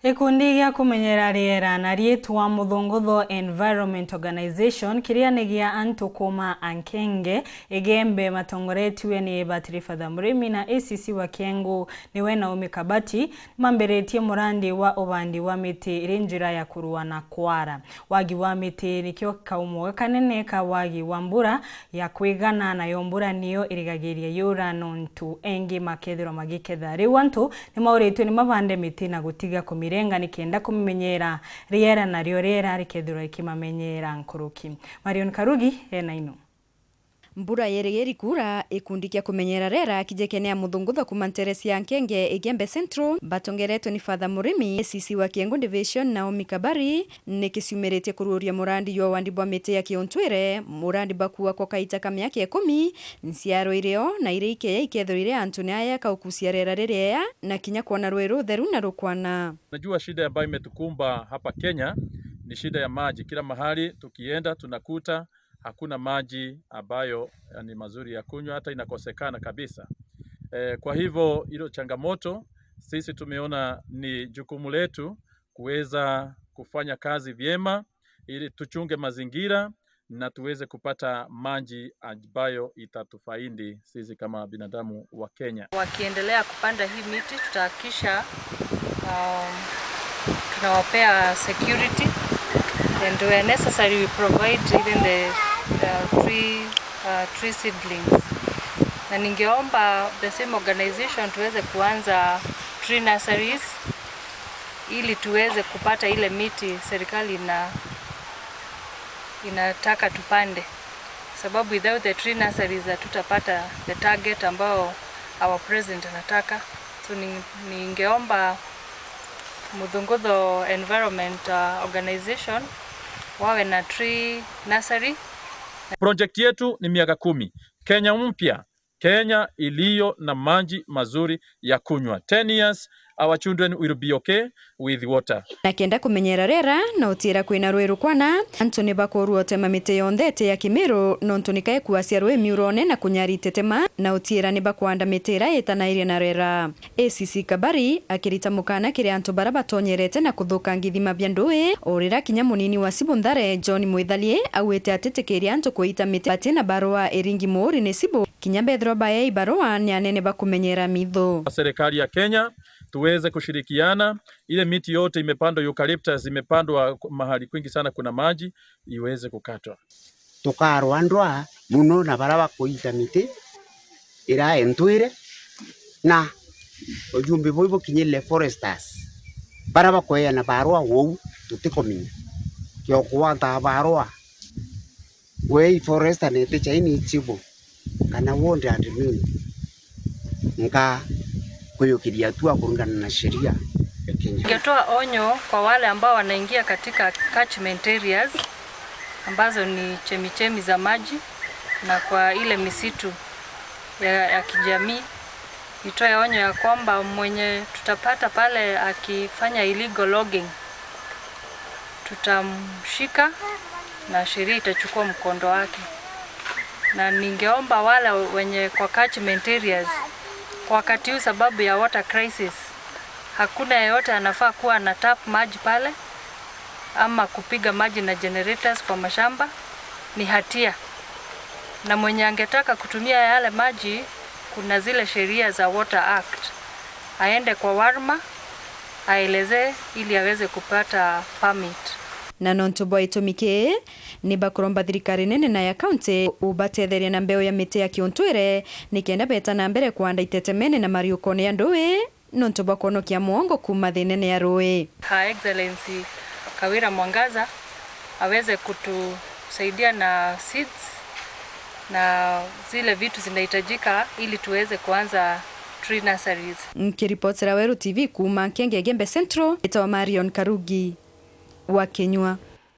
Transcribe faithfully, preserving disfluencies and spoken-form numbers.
Gikundi gia kumenyera riera na riitwa Muthungutho Environment Organization, kiria ni gia antu kuuma Ankenge, Igembe, matongoretue ni Batiri Father Murimi na A C C wa Kiengu, niwe Naomi Kabati, mambiritie murandi wa ubandi wa miti iri njira ya kurua na kwara. Wagi wa miti nikio kaumo gakanene ka wagi wa mbura ya kwigana, nayo mbura niyo irigagiria yura nontu engi makethirwa magiketha. Riu antu ni mauritue ni mabande miti na gutiga kumirenga nikenda kumimenyera riera, nario riera rikethirwa rikimamenyera nkuruki. Marion Karugi ena ino. Mbura yeri yeri kuura, gikundi kia kumenyera riera kijekenea Muthungutho kuuma ntere cia Nkenge, Igembe Central, batongeretwe ni Father Murimi, A C C wa Kiengu Division, Naomi Kabari, ni kiciumiritie kururia murandi jwa wandi bwa miti ya kiuntwire, murandi bwa kuua kwa kaita ka miaka ikumi, nsiaro irio na iria ikeya ikethirwa iri antu ni aya kaukucia riera ririea na kinya kwona rui rutheru na rukwana. Najua shida ambayo imetukumba hapa Kenya ni shida ya maji. Kila mahali tukienda tunakuta hakuna maji ambayo ni mazuri ya kunywa, hata inakosekana kabisa. Eh, kwa hivyo hilo changamoto sisi tumeona ni jukumu letu kuweza kufanya kazi vyema ili tuchunge mazingira na tuweze kupata maji ambayo itatufaidi sisi kama binadamu wa Kenya. Wakiendelea kupanda hii miti, tutahakikisha, um, tunawapea security and where necessary we provide even the, uh, tree, uh, tree seedlings. Na ningeomba the same organization tuweze kuanza tree nurseries ili tuweze kupata ile miti serikali ina-, inataka tupande, sababu without the tree nurseries hatutapata the target ambao our president anataka. So ni-, ningeomba Muthungutho Environment, uh, Organization wawe na tree nursery. Project yetu ni miaka kumi. Kenya mpya. Kenya iliyo na maji mazuri ya kunywa. Ten years, our children will be okay with water. Na kenda kumenyera riera na utiira kwina rui rukwana, antu ni bakurua utema miti yonthe iti ya kimiru, nontu ni kaikuacia rui miurone na kunyari itetema, na utiira ni bakwanda miti iria itanairie na riera. A C C Kabari akirita mukana kiri antu baria batonyerete na kuthukangia ithima bia ndui, o riria kinya munini wa Cibu Nthare, John Mwithalie, augite atitikiria antu kuita miti bati na barua iringi muuri ni Cibu. Kinya bethirwa baea ibarua ni anene ba kumenyera mitho. Serikali ya Kenya tuweze kushirikiana, ile miti yote imepandwa, eucalyptus imepandwa mahali kwingi sana kuna maji, iweze kukatwa. Tukarwa ndwa muno na baria bakuita miti iria entwire, na ujumbe buu bukinyirire foresters, baria bakweana barua uu tutikumenya. Kio kuantaa barua, we i forester nete chaini chibu kana ward admin, nka kuyukiria hatua kuringana na sheria ya Kenya. Ningetoa onyo kwa wale ambao wanaingia katika catchment areas ambazo ni chemichemi za maji na kwa ile misitu ya, ya kijamii, nitoe onyo ya kwamba mwenye tutapata pale akifanya illegal logging, tutamshika na sheria itachukua mkondo wake. Na ningeomba wale wenye kwa catchment areas, kwa wakati huu sababu ya water crisis, hakuna yeyote anafaa kuwa ana tap maji pale ama kupiga maji na generators kwa mashamba, ni hatia. Na mwenye angetaka kutumia yale maji, kuna zile sheria za Water Act, aende kwa Warma, aelezee ili aweze kupata permit. Na nontu bwa itumi kii, ni bakuromba thirikari nene na ya kaunti ubatetheria na mbeu ya miti ya kiuntwire, nikenda beta na mbere kwanda itetemene na mariukone ya ndui, nontu bwa kwonokia mwongo kuuma thinene ya rui. Her Excellency Kawira Mwangaza aweze kutusaidia na seeds na zile vitu zinahitajika ili tuweze kuanza tree nurseries. Nkiripotera Weru T V kuuma Nkenge Igembe Central, nitawa Marion Karugi wa Kinyua.